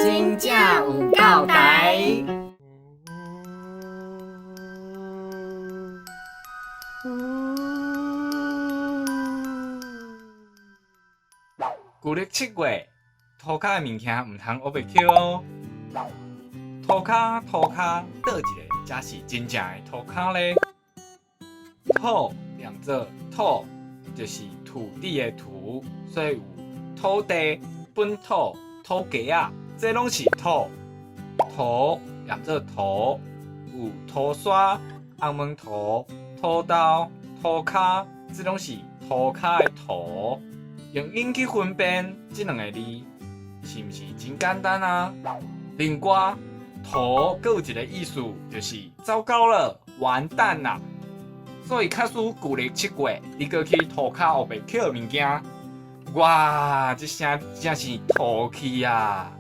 真正有夠台。舊曆七月，塗跤的物件毋通烏白抾哦。塗跤塗跤，佗一个才是真正的塗跤咧？土念做土，就是土地的土，所以有土地、本土、土鸡仔，這攏是土。塗念做塗，有塗沙、紅毛塗、土豆、塗跤，這攏是塗跤的塗。用音去分辨這兩个字，是毋是真簡單啊？另外，塗閣有一个意思，就是糟糕了，完蛋啦！所以假使舊曆七月，你閣去塗跤烏白抾物件，哇！這聲真是塗去啊！